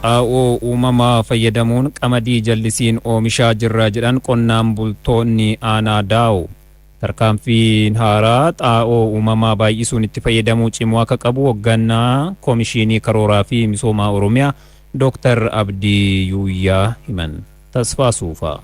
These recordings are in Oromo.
Xaa'oo uumamaa fayyadamuun qamadii jallisiin oomishaa jirra jedhan qonnaan bultoonni aanaa Daawoo. Tarkaanfiin haaraa xaa'oo uumamaa baay'isuun itti fayyadamuu cimuu akka qabu hoogganaa Koomishinii Karooraa fi Misoomaa Oromiyaa Dooktar Abdii Yuuyyaa himan. Tasfaa Suufaa.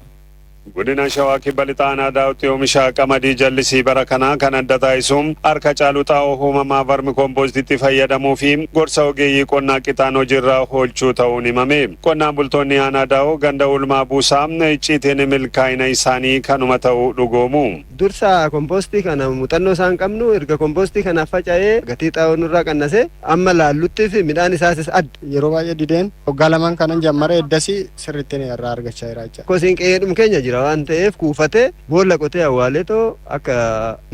Godina Shawaa Kibba Lixaa Aanaa Daawutti oomisha qamadii jallisii bara kanaa kan adda taasisu harka caalu xaa'oo uumamaa vermicompostitti fayyadamuu fi gorsa ogeeyyii qonnaa qixaan hojiirra oolchuu ta'uun himame. Qonnaan bultoonni Aanaa Daawoo ganda Ulmaa Buusaa icciitiin milkaa'ina isaanii kanuma ta'uu dhugoomu. Dursa kompoostii kana muuxannoo isaan qabnu, erga kompoostii kanaaf faca'ee gatii xaa'oo nurraa qannasee amma laalluttii fi midhaan isaasis adda. Yeroo baay'ee dideen waggaa lamaan kanan jammare eddasii sirriitti irraa argachaa jira jecha. Kosiin qe'eedhum keenya jira waan ta'eef, kuufatee boolla qotee awwaaleetoo akka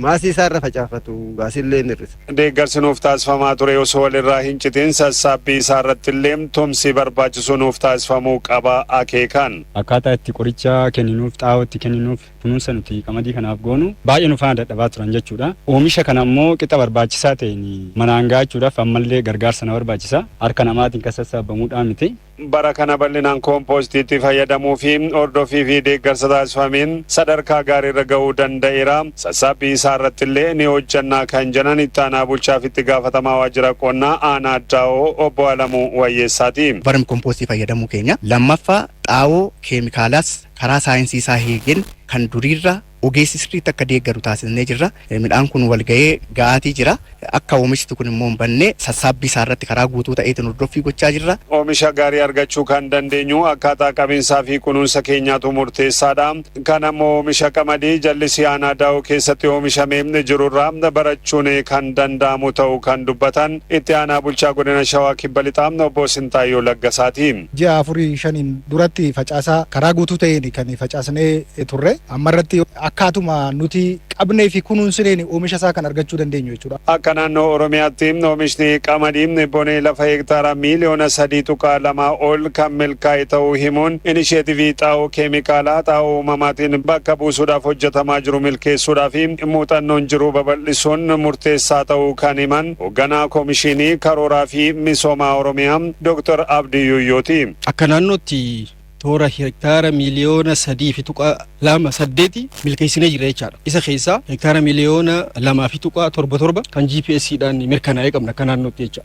maasii isaarra facaafatu baasillee ni hir'isa. Deeggarsi nuuf taasifamaa ture osoo walirraa hin citin, sassaabbii isaa irratti illee tumsi barbaachisu nuuf taasifamuu qaba akeekan. Akkaataa itti qoricha kenninuuf, xaa'oo itti kenninuuf, kunuunsa nuti qamadii kanaaf goonu baay'ee nu faana dadhabaa turan jechuudha. Oomisha kana immoo qixa barbaachisaa ta'een manaan ga'achuudhaaf ammallee gargaarsa na barbaachisa. Harka namaatiin kan sassaabamuudhaa miti. Bara kana bal'inaan koompostiitti fayyadamuu fi hordofii fi deeggarsa taasifameen sadarkaa gaariirra ga'uu danda'eera. Sassaabbii isaa irratti illee ni hojjannaa kan jedhan itti aanaa bulchaa fi itti gaafatamaa waajjira qonnaa aanaa Daawoo Obbo Alamuu Wayyeessaati. Vermicompostii fayyadamuu keenya, lammaffaa xaa'oo keemikaalaas karaa saayinsii isaa eegeen kan duriirra ogeessi sirriitti akka deeggaru taasisnee jirra. Midhaan kun wal ga'ee ga'aatii jira. Akka oomishti kun immoo hin banne sassaabbii isaa irratti karaa guutuu ta'eetiin hordoffii gochaa jirra. Oomisha gaarii argachuu kan dandeenyu akkaataa qabinsaa fi kunuunsa keenyaatu murteessaadha. Kan ammoo oomisha qamadii jallisii aanaa Daawoo keessatti oomishamee jirurraa barachuun kan danda'amu ta'uu kan dubbatan itti aanaa bulchaa godina Shawaa Kibba Lixaa Obbo Sintaayyoo Laggasaati. Ji'a afurii shaniin duratti facaasaa karaa guutuu ta'een kan facaasnee turre, ammarratti akkaatuma nuti qabnee fi kunuunsineen oomisha isaa kan argachuu dandeenyu jechuudha. Akka naannoo Oromiyaatti oomishni qamadii bonee lafa hektaara miiliyoona 3.2 ol kan milkaa'e ta'uu himuun, inisheetivii xaa'oo keemikaalaa xaa'oo uumamaatiin bakka buusuudhaaf hojjetamaa jiru milkeessuudhaaf muuxannoon jiru babal'isuun murteessaa ta'uu kan himan hoogganaa Koomishinii Karooraa fi Misoomaa Oromiyaa Dr. Abdii Yuuyyooti. Akka naannootti toora hektaara miiliyoona 3.28 milkeessinee jira jechaadha. Isa keessaa hektaara miiliyoona 2.77 kan GPSdhaan mirkanaa'ee qabna akka naannootti jecha.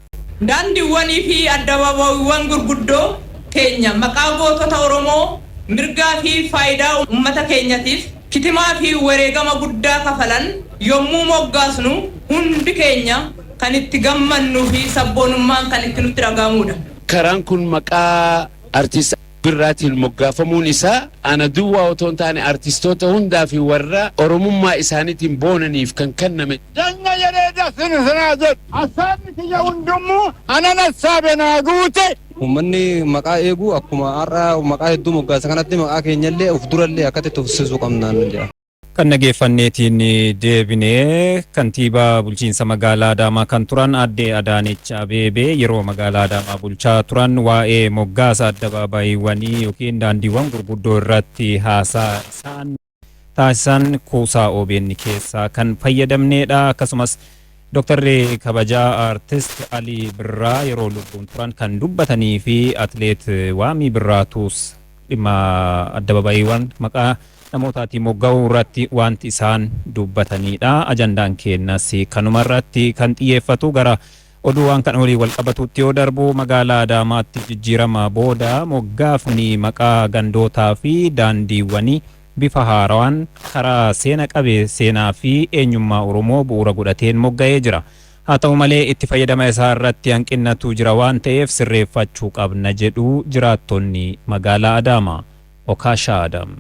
Daandiiwwanii fi addabaabayiiwwan gurguddoo keenya maqaa gootota Oromoo mirgaa fi faayidaa uummata keenyatiif kitimaa fi wareegama guddaa kafalan yommuu moggaasnu hundi keenya kan itti gammannuu fi sabboonummaan kan itti nutti dhaga'amudha. Karaan kun maqaa artist Birraatiin moggaafamuun isaa ana duwwaa otoo hin taane artistoota hundaa fi warra Oromummaa isaaniitiin boonaniif kan kenname. Danya jedhee dasin sanaa jedhu. Assaabni kiyya hundumuu anan assaabe naa guute. Uummanni maqaa eeguu akkuma har'a maqaa hedduu moggaasa kanatti maqaa keenyallee of durallee akkatti tufsisuu qabnaan jedha. Kan dhageeffanneetiin deebinee, kantiibaa bulchiinsa magaalaa Adaamaa kan turan Aadde Adaanech Abeebee yeroo magaalaa Adaamaa bulchaa turan waa'ee moggaasa addabaabayiiwwanii yookiin daandiiwwan gurguddoo irratti haasaa isaan taasisan kuusaa OBN keessaa kan fayyadamnedha. Akkasumas Dooktarri kabajaa Artist Alii Birraa yeroo lubbuun turan kan dubbatanii fi Atleet Waamii Birraatuus dhimma addabaabayiiwwan maqaa namootaatiin mogga'uu irratti wanti isaan dubbatanidha. Ajandaan keenyas kanuma irratti kan xiyyeeffatu. Gara oduu waan kana olii wal qabatutti yoo darbu, magaalaa Adaamaatti jijjiirama booda moggaafni maqaa gandootaa fi daandiiwwanii bifa haarawaan karaa seena qabee seenaa fi eenyummaa Oromoo bu'uura godhateen mogga'ee jira. Haa ta'u malee, itti fayyadama isaa irratti hanqinnatu jira waan ta'eef sirreeffachuu qabna jedhu jiraattonni magaalaa Adaamaa. Okaashaa Adam.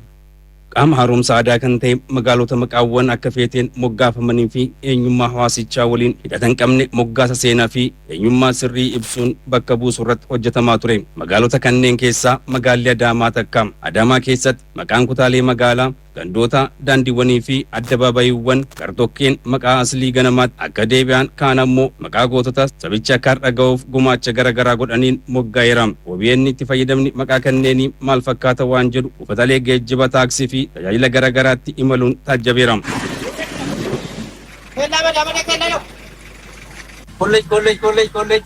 Qaama haaromsa aadaa kan ta'e magaalota maqaawwan akka feeteen moggaafamanii fi eenyummaa hawaasichaa waliin hidhata hin qabne moggaasa seenaa fi eenyummaa sirrii ibsuun bakka buusu irratti hojjetamaa ture. Magaalota kanneen keessaa magaalli Adaamaa takka. Adaamaa keessatti maqaan kutaalee magaalaa, gandoota, daandiiwwanii fi addabaabayiiwwan gartokkeen maqaa aslii ganamaatti akka deebi'an, kaan ammoo maqaa gootota sabicha akka har'a ga'uuf gumaacha gara garaa godhaniin moggaa'eera. OBN itti fayyadamni maqaa kanneenii maal fakkaata waan jedhu buufataalee geejjiba taaksii fi tajaajila gara garaatti imaluun taajjabeera. College, college, college, college.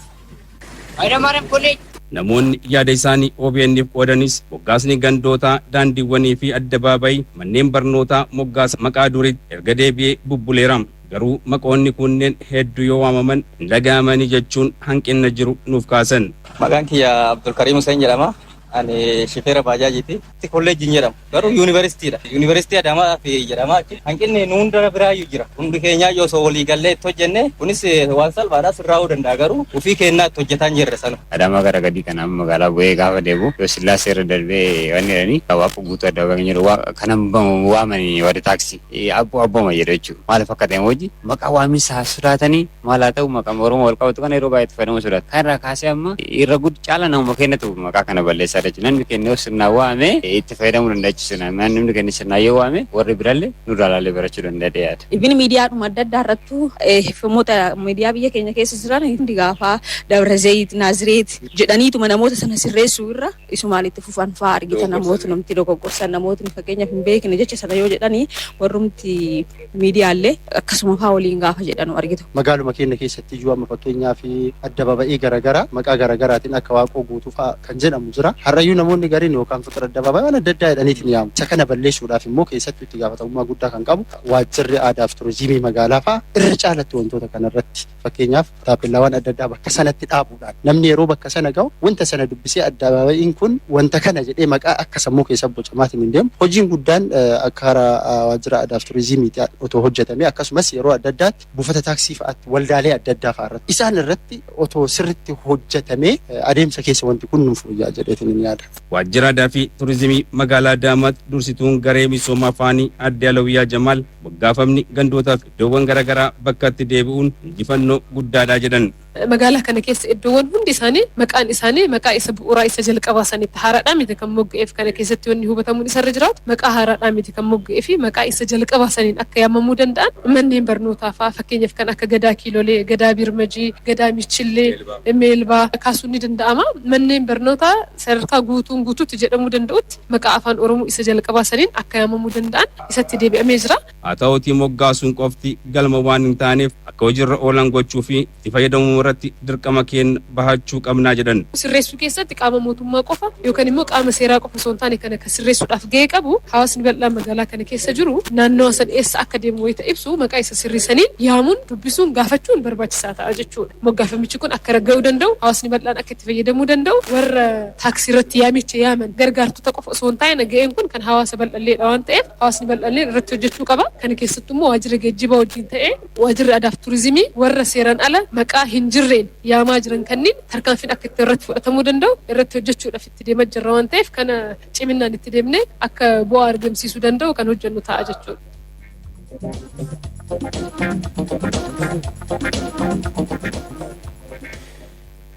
Hayilamaariyaam College. Namoonni yaada isaanii OBN'f qoodanis moggaasni gandootaa, daandiiwwanii fi addabaabayii manneen barnootaa moggaasa maqaa duriitti erga deebi'ee bubbuleera. Garuu maqoonni kunneen hedduu yoo waamaman hin dhaga'amanii jechuun hanqina jiru nuuf kaasan. Maqaan kiyya Abdulkariim Hussein jedhama. Ani shifeera baajaajiiti. Kolleejjiin jedhamu. Garuu yuunivarsiitiidha. Yuunivarsiitii Adaamaa fi jedhama. Hanqinni nu hunda biraayyuu jira. Hundi keenyaa yoo osoo walii gallee itti hojjenne, kunis waan salphaadha, sirraa'uu danda'a, garuu ofii keenyaa itti hojjetaa hin jirre sana. Adaamaa gara gadii kana magaalaa bu'ee gaafa deemu, yoo Sillaasee irra darbee wanni jedhanii Waaqa Guutuu adda jedhu kanan waamanii, warri taaksii abboo abbooma jedhu jechuudha. Maaliif akka ta'e hojii maqaa waamiinsaa sodaatanii, maal haa ta'u, maqaa Oromoo wal qabatu kana yeroo baay'ee itti fayyadamuu sodaatu. Kan irraa kaasee amma irra guddaa caala namuma kennatu maqaa kana balleessaa jechuudha. Namni keenya yoo sirnaan waame itti fayyadamuu danda'a jechuudha. Namni keenya sirnaan yoo waame, warri birallee nurraa laalee barachuu danda'a yaada. Ibin miidiyaadhuma adda addaa irrattuu, hifomoota miidiyaa biyya keenya keessa jiran hundi gaafa Dabra Zayit, Naazireet jedhaniituma namoota sana sirreessuu irra isumaan itti fufan fa'aa argita. Namoota namti dogoggorsan, namootni fakkeenyaaf hin beekne jecha sana yoo jedhanii, warrumti miidiyaallee akkasuma fa'aa waliin gaafa jedhanu argita. Magaaluma keenya keessatti iyyuu amma fakkeenyaa fi addababa'ii garaagaraa maqaa garaagaraatiin akka Waaqoo Guutuu fa'aa kan jedhamu jira. Har'ayyuu namoonni gariin yookaan Fiqir Addabaabaayii waan adda addaa jedhaniitiin yaamu. Isa kana balleessuudhaaf immoo keessattuu itti gaafatamummaa guddaa kan qabu waajjirri aadaa fi turizimii magaalaa fa'aa irra caalatti wantoota kanarratti, fakkeenyaaf taappeellaawwan adda addaa bakka sanatti dhaabuudhaan, namni yeroo bakka sana ga'u wanta sana dubbisee addabaabayiin kun wanta kana jedhee maqaa akka sammuu keessa bocamaatiin hin deemu. Hojiin guddaan akka karaa waajjira aadaa fi turizimiitti otoo hojjetame, akkasumas yeroo adda addaatti buufata taaksii fa'aatti, waldaalee adda addaa fa'aa irratti, isaan irratti otoo sirritti hojjetamee, adeemsa keessa wanti kun nuuf fooyya'a jedheetiin hin yaada. Waajjira aadaa fi turizimii magaalaa Adaamaatti dursituun garee misooma afaanii Aadde Alawiyyaa Jamaal moggaafamni gandootaa fi iddoowwan garaagaraa bakkatti deebi'uun injifannoo guddaadha jedhan. Magaalaa kana keessa iddoowwan hundi isaanii maqaan isaanii maqaa isa bu'uuraa isa jalqabaa sanitti haaraadhaa miti kan mogga'eef. Kana keessatti wanni hubatamuun isarra jiraatu, maqaa haaraadhaa miti kan mogga'ee fi maqaa isa jalqabaa saniin akka yaamamuu danda'an manneen barnootaa fa'aa, fakkeenyaaf kan akka Gadaa Kiilolee, Gadaa Birmajii, Gadaa Michillee, Meelbaa kaasuun ni danda'ama. Manneen barnootaa sadarkaa guutuun guutuutti jedhamuu danda'utti maqaa Afaan Oromoo isa jalqabaa saniin akka yaamamuu danda'an isatti deebi'amee jira. Haa ta'uutii moggaasuun qofti galma waan hin taaneef, akka hojiirra oolan gochuu fi itti fayyadamuu irratti dirqama keenya bahachuu qabnaa jedhan. Sirreessuu keessatti qaama mootummaa qofa yookaan immoo qaama seeraa qofa osoo hin taane, kana kan sirreessuudhaaf gahee qabu hawaasni bal'aan magaalaa kana keessa jiru naannawa san eessa akka deemu wayita ibsu maqaa isa sirriisaniin yaamuun, dubbisuun, gaafachuun barbaachisaa ta'a jechuudha. Moggaafamichi kun akka ragga'uu danda'u, hawaasni bal'aan akka itti fayyadamuu danda'u, warra taaksii irratti yaamicha yaaman gargaartota qofa osoo hin taane, gaheen kun kan hawaasa bal'alleedha waan ta'eef, hawaasni bal'alleen irratti hojjechuu qaba. Kana keessattuu immoo waajjira geejjibaa wajjin ta'ee waajjirri aadaa fi turizimii warra seeraan ala maqaa hin jirreen yaamaa jiran kanneen tarkaanfiin akka itti irratti fudhatamuu danda'u irratti hojjechuudhaaf itti deemaa jirra waan ta'eef, kana ciminaan itti deemnee akka bu'aa argamsiisuu danda'u kan hojjennu ta'a jechuudha.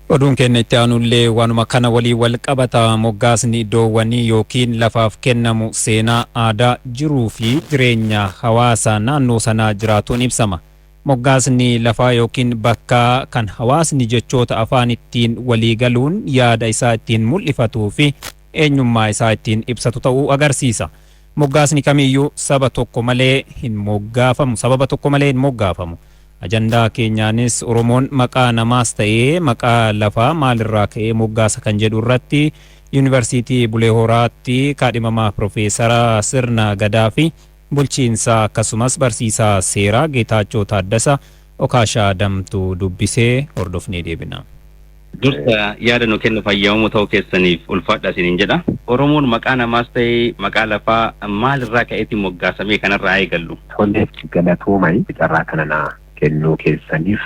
Oduun keenya itti aanullee waanuma kana walii wal qabata. Moggaasni iddoowwanii yookiin lafaaf kennamu seenaa, aadaa, jiruu fi jireenya hawaasa naannoo sanaa jiraatuun ibsama. Moggaasni lafaa yookiin bakkaa kan hawaasni jechoota afaan ittiin walii galuun yaada isaa ittiin mul'ifatuu fi eenyummaa isaa ittiin ibsatu ta'uu agarsiisa. Moggaasni kamiyyuu saba tokko malee hin moggaafamu. Sababa tokko malee hin moggaafamu. Ajandaa keenyaanis Oromoon maqaa namaas ta'ee maqaa lafaa maalirraa ka'ee moggaasa kan jedhu irratti Yuunivarsiitii Bulee Horaatti kaadhimamaa Pirofeesara sirna Gadaa fi bulchiinsaa, akkasumas barsiisaa seeraa Geetaachoo Taaddasa Okaashaa Damtuu dubbisee hordofnee deebina. Dursa yaada nu kennu fayyamamuu ta'uu keessaniif ulfaadha isiniin jedha. Oromoon maqaa namaas ta'e maqaa lafaa maalirraa ka'eetiin moggaasamee, kanarraa eegallu? Tole, galatoomai carraa kana naa kennuu keessaniif.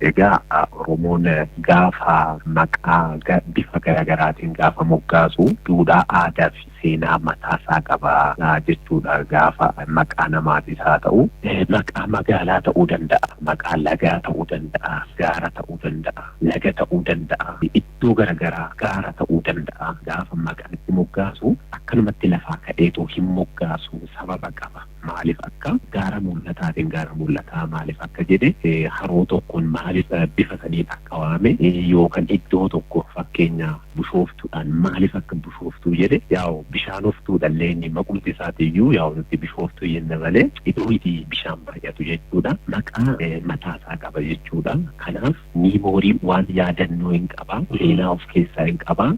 Egaa Oromoon gaafa maqaa bifa garaagaraatiin gaafa moggaasu duudhaa, aadaa fi seenaa mataasaa qaba jechuudha. Gaafa maqaa namaatis haa ta'u, maqaa magaalaa ta'uu danda'a, maqaa lagaa ta'uu danda'a, gaara ta'uu danda'a, laga ta'uu danda'a, iddoo garagaraa, gaara ta'uu danda'a. Gaafa maqaa itti moggaasu akkanumatti lafaa ka'eetoo hin moggaasu, sababa qaba. Maaliif akka Gaara Mul'ataatiin Gaara Mul'ataa maaliif akka jedhe, haroo tokkoon maaliif bifa saniin akka waame, yookaan iddoo tokko fakkeenya Bushooftuudhaan maaliif akka Bushooftuu jedhe, yaa'u bishaanoftuudhallee inni maqumti isaatiiyyuu, yaa'u nuti Bishooftuu jenna malee iddoo itti bishaan baay'atu jechuudha. Maqaa mataasaa qaba jechuudha. Kanaaf memory, waan yaadannoo hin qaba, seenaa of keessaa hin qaba,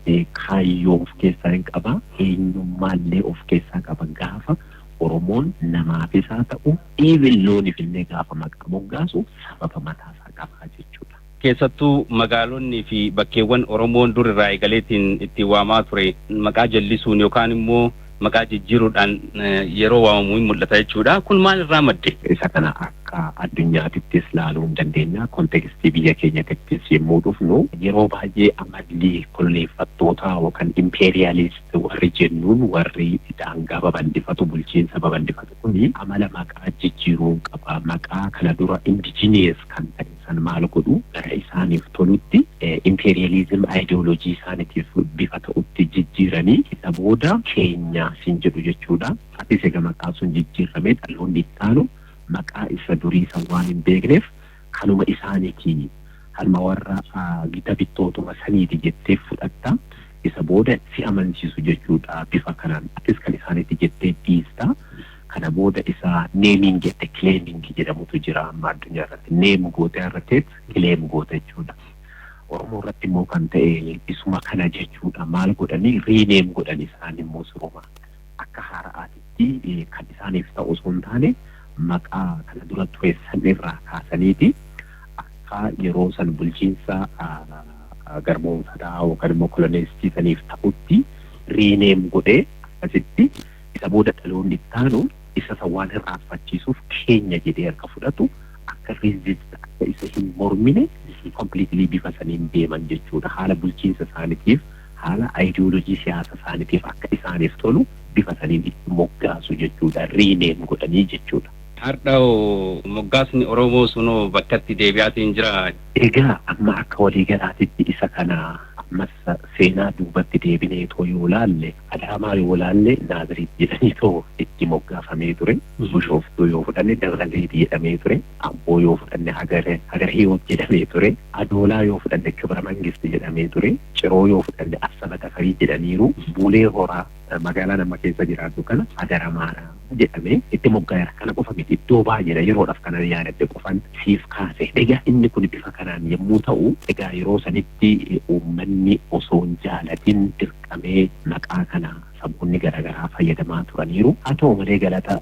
kaayyoo of keessaa hin qaba, eenyummaallee of keessaa qaba. Gaafa Oromoon namaafis haa ta'u, even looniif illee gaafa maqaa moggaasu sababa mataasaa qaba jechuudha. Keessattuu magaalonni fi bakkeewwan Oromoon dur irraa eegaleetiin ittiin waamaa ture maqaa jallisuun yookaan immoo maqaa jijjiiruudhaan yeroo waamamu hin mul'ata jechuudha. Kun maal irraa madde? Isa kana akka addunyaatittis laaluu hin dandeenya. Context biyya keenyatittis yommuu dhufnu, yeroo baay'ee amalli koloneeffattoota yookaan imperialist warri jennuun, warri daangaa babal'ifatu, bulchiinsa babal'ifatu kuni amala maqaa jijjiiruu qaba. Maqaa kana dura indigenous kan ta'e san maal godhu? Gara isaaniif tolutti, imperialism ideology isaaniitiif bifa ta'utti jijjiiranii isa booda keenya sin jedhu jechuudha. Atis egaa maqaa sun jijjiiramee dhaloonni itti aanu maqaa isa durii san waan hin beekneef kanuma isaaniiti, harma warra gita bittootuma saniiti jettee fudhatta. Isa booda si amansiisu jechuudha bifa kanaan. Atis kan isaaniiti jettee dhiista. Kana booda isa naming jette claiming jedhamutu jira amma addunyaa irratti. Name gootee irratti claim goota jechuudha. Oromoo irratti immoo kan ta'e isuma kana jechuudha. Maal godhanii? Rename godhan isaan immoo siruma. Akka haara'aatitti kan isaaniif ta'u osoo hin taane, maqaa kana dura ture san irraa kaasaniiti akka yeroo san bulchiinsa garboomfataa yookaan immoo colonialist saniif ta'utti rename godhee, akkasitti isa booda dhaloonni itti aanu isa san waan irraanfachiisuuf keenya jedhee akka fudhatu, akka resist, akka isa hin mormine completely bifa saniin deeman jechuudha. Haala bulchiinsa isaaniitiif, haala ideology siyaasa isaaniitiif akka isaaniif tolu bifa saniin itti moggaasu jechuudha. Rename godhanii jechuudha. Har'a moggaasni Oromoo sunoo bakkatti deebi'aatiin jira. Egaa amma akka waliigalaatitti isa kana ammas seenaa duubatti deebinee too yoo laalle, Adaamaa yoo laalle, Naaziriit jedhanii too itti moggaafamee ture. Bishooftuu yoo fudhanne Dabra Zayit jedhamee ture. Amboo yoo fudhanne Hagara Hiyoot jedhamee ture. Adoolaa yoo fudhanne Kibra Mangist jedhamee ture. Ciroo yoo fudhanne Assaba Tafarii jedhaniiru. Bulee Horaa, magaalaa nama keessa jiraatu kana, Hagara Maaraa jedhamee itti moggaa'eera. Kana qofa miti, iddoo baay'eedha, yeroodhaaf kanan yaadadhe qofan siif kaase. Egaa inni kun bifa kanaan yommuu ta'u, egaa yeroo sanitti uummanni osoo hin jaalatin dirqamee maqaa kana saboonni garaagaraa fayyadamaa turaniiru. Haa ta'u malee, galata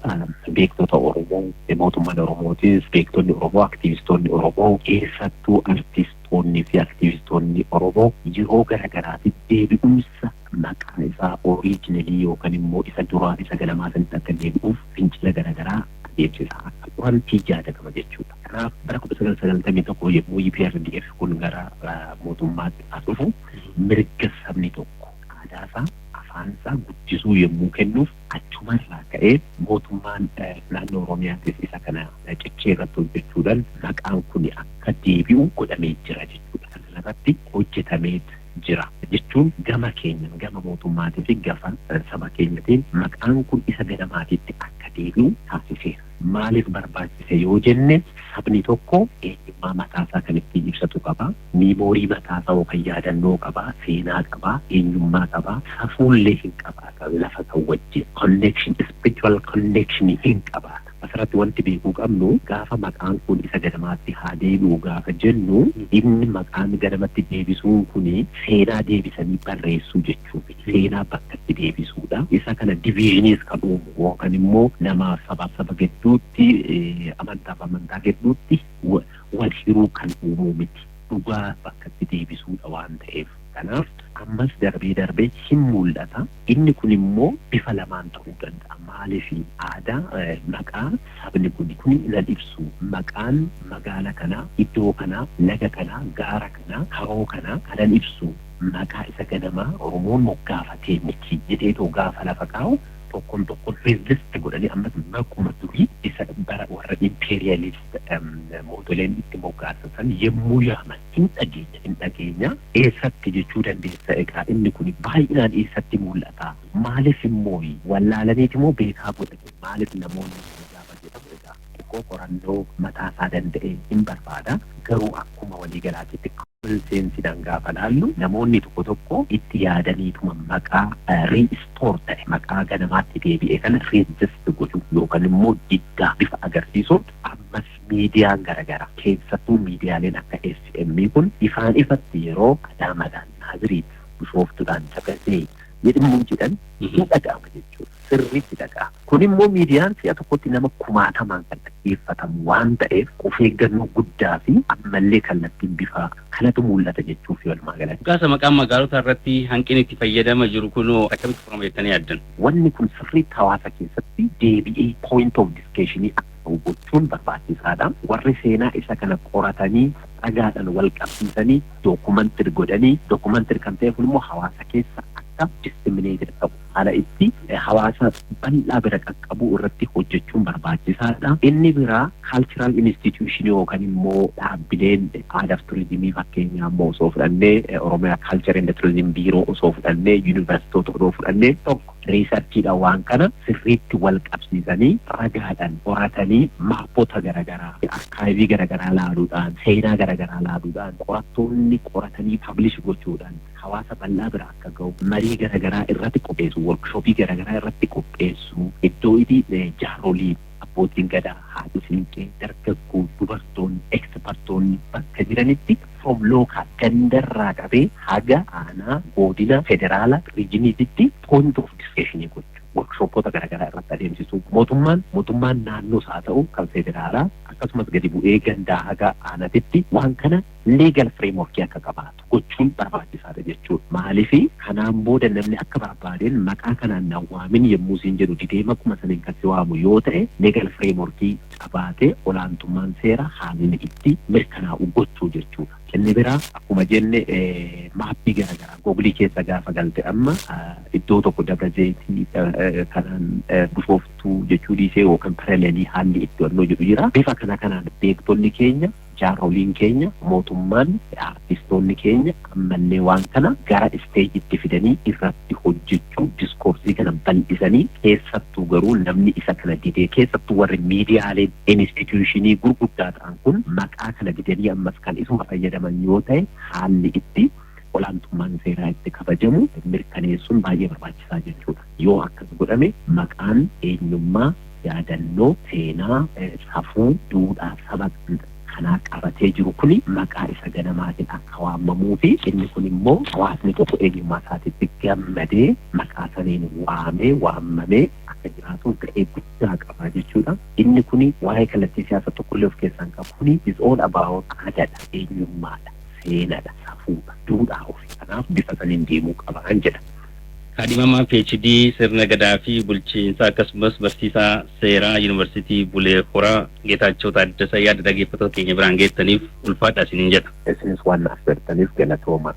beektota Oromoo, mootummaan Oromootis, beektonni Oromoo, aktiivistoonni Oromoo, keessattuu artistoonni fi aktiivistoonni Oromoo yeroo garaagaraatti deebi'umsa maqaa isaa original yookaan immoo isa duraa, isa ganamaa sanitti akka deebi'uuf fincila garaagaraa adeemsisaa akka turan yaadatama jechuudha. Kanaaf bara 1991 yommuu EPRDF kun gara mootummaatti as dhufu, mirga sabni tokko aadaasaa, afaansaa guddisuu yommuu kennuuf, achumarraa ka'ee mootummaan naannoo Oromiyaatis isa kana cichee irratti hojjechuudhaan maqaan kun akka deebi'u godhamee jira jechuudha. Kana irratti hojjetamee jira jechuun gama keenyan, gama mootummaatii fi gafa saba keenyatiin maqaan kun isa ganamaatiitti akka deebi'u taasiseera. Maaliif barbaachise yoo jenne, sabni tokko eenyummaa mataasaa kan ittiin ibsatu qaba. Memory mataasaa yookaan yaadannoo qaba, seenaa qaba, eenyummaa qaba, safuullee hin qabaata lafa kan wajjin. Connection, spiritual connection hin qabaata. Asirratti wanti beekuu qabnu, gaafa maqaan kun isa ganamaatti haa deebi'u gaafa jennu, inni maqaan ganamatti deebisuun kuni seenaa deebisanii barreessuu jechuudha. Seenaa bakkatti deebisuudha. Isa kana division kan uumu yookaan immoo namaaf sabaaf saba gidduutti, amantaaf amantaa gidduutti wal hiruu kan uumuu miti. Dhugaa bakkatti deebisuudha waan ta'eef. Kanaaf ammas darbee darbee hin mul'ata. Inni kun immoo bifa lamaan ta'uu danda'a. Maaliif? Aadaa maqaa sabni kun nan ibsu. Maqaan magaala kanaa, iddoo kanaa, laga kanaa, gaara kanaa, haroo kanaa kanan ibsu maqaa isa ganamaa Oromoon moggaafatee miti jedheetoo gaafa lafa kaa'u, tokkoon tokkoon resist godhanii ammas maquma durii isa bara warra imperialist mootoleen itti moggaasan san yommuu yaaman hin dhageenya, hin dhageenya. Eessatti jechuu dandeessa? Egaa inni kun baay'inaan eessatti mul'ata? Maaliif immoo wallaalaniiti immoo beekaa godhate? Maaliif namoonni gaafa jedhamu, egaa xiqqoo qorannoo mataasaa danda'e hin barbaada. Garuu akkuma waliigalaatitti Common sense-iidhaan gaafa laallu, namoonni tokko tokko itti yaadaniituma maqaa restore ta'e, maqaa ganamaatti deebi'e kana resist godhu yookaan immoo diddaa bifa agarsiisuun, ammas miidiyaan garaagaraa, keessattuu miidiyaaleen akka FM kun, ifaan ifatti yeroo Adaamaadhaan Naaziriit, Bishooftuudhaan Dabra Zayit jedhamu jedhan hin dhaga'ama jechuudha. Sirriitti dhaga'ama. Kun immoo miidiyaan si'a tokkotti nama kumaatamaan kan dhaggeeffatamu waan ta'eef, of eeggannoo guddaa fi ammallee kallattiin bifa kanatu mul'ata jechuuf walumaa galatti. Moggaasa maqaan magaalota irratti hanqinni itti fayyadama jiru kunoo akkamitti furama jettanii yaaddan? Wanni kun sirriitti hawaasa keessatti deebi'ee point of discussionii akka ta'u gochuun barbaachisaadha. Warri seenaa isa kana qoratanii, ragaadhaan wal qabsiisanii, documented godhanii, documented kan ta'e kun immoo hawaasa keessa akka disseminated ta'u, haala itti hawaasa bal'aa bira qaqqabuu irratti hojjechuun barbaachisaadha. Inni biraa cultural institution yookaan immoo dhaabbileen aadaa fi turizimii, fakkeenyaa immoo osoo fudhannee Oromiyaa Culture and Tourism Bureau osoo fudhannee, yuunivarsiitoota osoo fudhannee, tokko researchiidhaan waan kana sirriitti wal qabsiisanii, ragaadhaan qoratanii, mapota garaagaraa, archive garaagaraa laaluudhaan, seenaa garaagaraa laaluudhaan, qorattoonni qoratanii publish gochuudhaan hawaasa bal'aa bira akka ga'u marii garaagaraa irratti qopheessu, workshopii garaagaraa irratti qopheessu, iddoo itti jaarolii, abbootiin gadaa, haadhi siinqee, dargaggoo, dubartoonni, expertoonni bakka jiranitti, from local gandarraa qabee haga aanaa, godina, federaala, regioniititti point of discussionii gochuu, workshopota garaagaraa irratti adeemsisu, mootummaan naannoos haa ta'u kan federaalaa, akkasumas gadi bu'ee gandaa haga aanaatitti waan kana legal frameworkii akka qabaatu gochuun barbaachisaadha jechuudha. Maaliifi kanaan booda namni akka barbaadeen maqaa kanaan na waamin yommuu siin jedhu didee maquma saniin kan si waamu yoo ta'e, legal frameworkii qabaatee olaantummaan seera haalli itti mirkanaa'u gochuu jechuudha. Inni biraa akkuma jenne mapii garaagaraa Googleii keessa gaafa galte, amma iddoo tokko Dabra Zeetii kanaan Bishooftuu jechuu dhiisee yookaan parallelii haalli itti wannoo jedhu jira. Bifa kana kanaan beektonni keenya, jaaroliin keenya, mootummaan, artistoonni keenya ammallee waan kana gara stageitti fidanii irratti hojjechuu, discourseii kana bal'isanii, keessattuu garuu namni isa kana didee, keessattuu warri miidiyaaleen institutionii gurguddaa ta'an kun maqaa kana didanii ammas kan isuma fayyadaman yoo ta'e, haalli itti olaantummaan seeraa itti kabajamu mirkaneessuun baay'ee barbaachisaa jechuudha. Yoo akkas godhame, maqaan eenyummaa, yaadannoo, seenaa, safuu, duudhaa saba kanaa qabatee jiru kuni maqaa isa ganamaatiin akka waamamuu fi inni kun immoo hawaasni tokko eenyummaa isaatitti gammadee maqaa saniin waamee waamamee akka jiraatu ga'ee guddaa qaba jechuudha. Inni kuni waa'ee kallattii siyaasaa tokkollee of keessaa hin qabu. Kuni is all about aadaadha, eenyummaadha, seenaadha, safuudha, duudhaa ofii. Kanaaf bifa saniin deemuu qabaan jedha. Kaadhimamaa PhD sirna gadaa fi bulchiinsaa, akkasumas barsiisaa seeraa Yuunivarsiitii Bulee Horaa, Geetaachoo Taaddasaa, yaada dhaggeeffattoota keenya biraan geessaniif ulfaadha isiniin jedha. Isinis waan naaf gartaniif galatooma.